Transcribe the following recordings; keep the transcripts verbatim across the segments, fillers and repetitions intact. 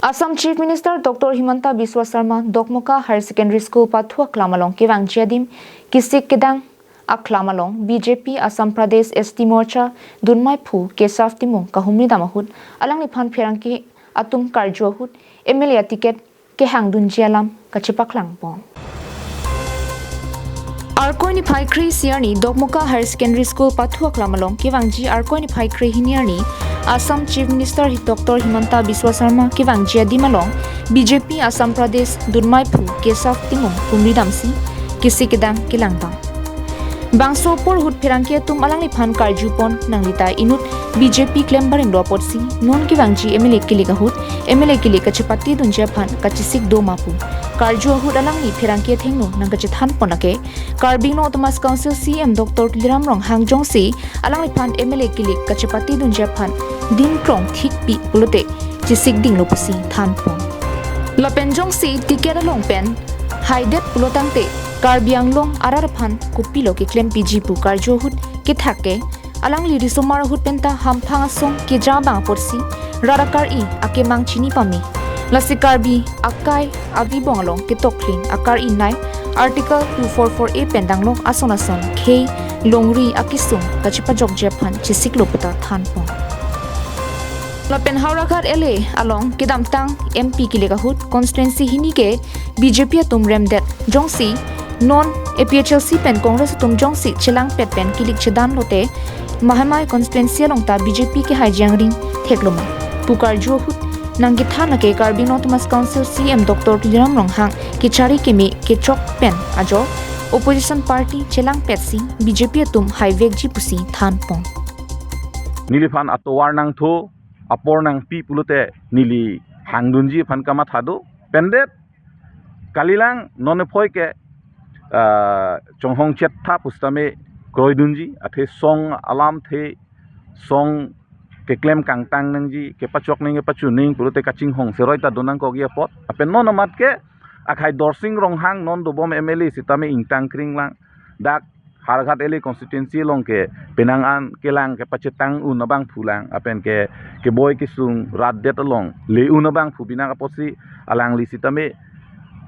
Assam Chief Minister Doctor Himanta Biswa Sarma Dokmoka Higher Secondary School pathu aklam along kevangji adim kesik kedang aklam along B J P Assam Pradesh S T Morcha dunmai phu Kesav Timung kahumri dam ahut alangliphan pherangke atum karju ahut M L A ticket kehangdunji alam kachepaklang pon. Arkoi niphai kre-isi arni Dokmoka Higher Secondary School pathu aklam along kevangji Arkoi niphai kre-hini arni Assam Chief Minister Doctor Himanta Biswa Sarma kevangji adim along B J P Assam Pradesh dunmai phu Kesav Timung humri damsi kesik kedang kelangdam. Bangso apor ahut pherangke atum alangliphan karju pon nangli ta inut B J P klem barim do apotsi non kevangji M L A kilik ahut M L A kilik kachepatedunji aphan kachesik do ma pu karju ahut alangli pherangke athengno nangkachethan pon lake Karbi Anglong Autonomous Council C E M Doctor Tuliram Ronghang jongsi alangliphan M L A kilik kachepatedunji aphan dim krong thik pi pulote chesik dinglo pusi than pon. Lapen jongsi ticket along pen haidet pulotangte Karbi Anglong arat aphan kopilo keklem piji pu karju ahut kethak ke alangli risomar ahut penta hamphang asong keja abang apotsi rat akar-i akemang chini pame. Lasi Karbi akai avi bong along ketokling akar-i nei Article two four four A pen danglok ason ason khei longri akesung kachepajokji aphan chesiklo puta than pon. Lapen Howraghat L A along kedamtang M P kilik ahut constituency hini ke B J P atum remdet jongsi non A P H L C pen Congress atum jongsi chelangpet pen kilik chedan lote mahamai constituency along ta B J P kehai jangring theklo ma pu karju ahut nangkethan lake Karbi Anglong Autonomous Council C E M Doctor Tuliram Ronghang kechari keme kechok pen ajok opposition party chelangpetsi B J P atum haivekji pusi than pon. Neliphan atovar nangthu, apor nangpi pulote neli hangdunji aphan kamatha do. Pendet kalilang non ephoi ke, ah, chonghong chetha pusitame kroidunji, athe song alamthe song keklem kangtang nangji, kepachok nangji, pachu nangji pulote kachinghong seroi ta donangkokji apot. Lapen non amat ke akhai Dorsing Ronghang non dobom M L A sitame ingtang kring lang. Dak Howraghat L A constituency along ke penang an kelang kepachetang un abangphu lang, lapen ke keboi kesung rat det along le un abangphu binang apotsi alangli sitame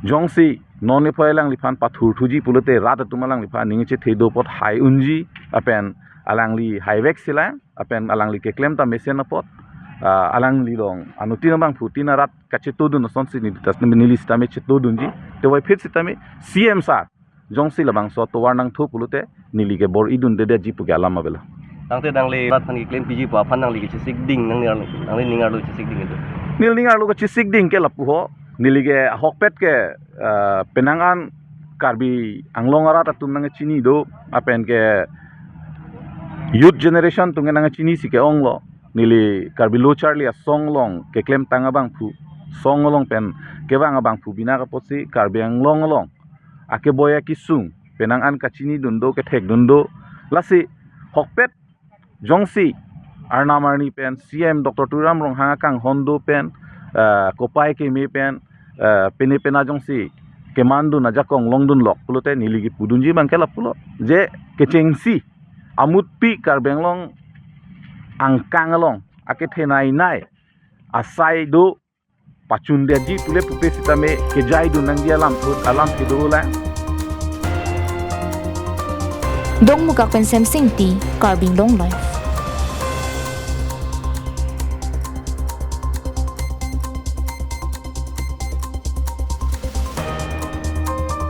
jongsi non ephoi alangliphan pathurthuji pulote rat atum alangliphan aning chethe do apot hai unji, lapen alangli haivek silang, lapen alangli keklem ta mesen apot, ah, alangli along anuttin abangphu tin arat kachetodun asonsi neli tas neli sitame chetodunji. Tevoiphit sitame C E M sir jongsi labangso atovar nangthu pulote neli ke bor-idundedetji pu ke alam avelo. Tangte nangli rat aphan keklem piji pu aphan nangli kachesik ding nangli arlo, nangli ning arlo chesik ding itu. Neli ning arlo kachesik ding ke lapu ho, neli ke ahokpet ke, eh, penang an Karbi Anglong arat atum nangchini do, lapen ke youth generation atum nangchinisi ke-onglo. Neli Karbi Lo Charli Asong along keklemtang abangphu, song along pen kevang abangphu binang apotsi Karbi Anglong along akeboi akesung penang an kachinidun do, kethekdun do. Lasi hokpet jongsi arnam arni pen C E M Doctor Tuliram Ronghang akanghon do pen, eh, kopai keme pen, eh, pene pena jongsi kemandun ajakong longdunlok pulote neli kepudunji abang ke lapulo. Je kechengsi amutpi Karbi Anglong angkang along akethenei nei asai do pachundetji pule pupe sitame kejaidun nangji alam put alam kedo lang. Dongmukak pen Semsing Ingti, Karbi Anglong Live.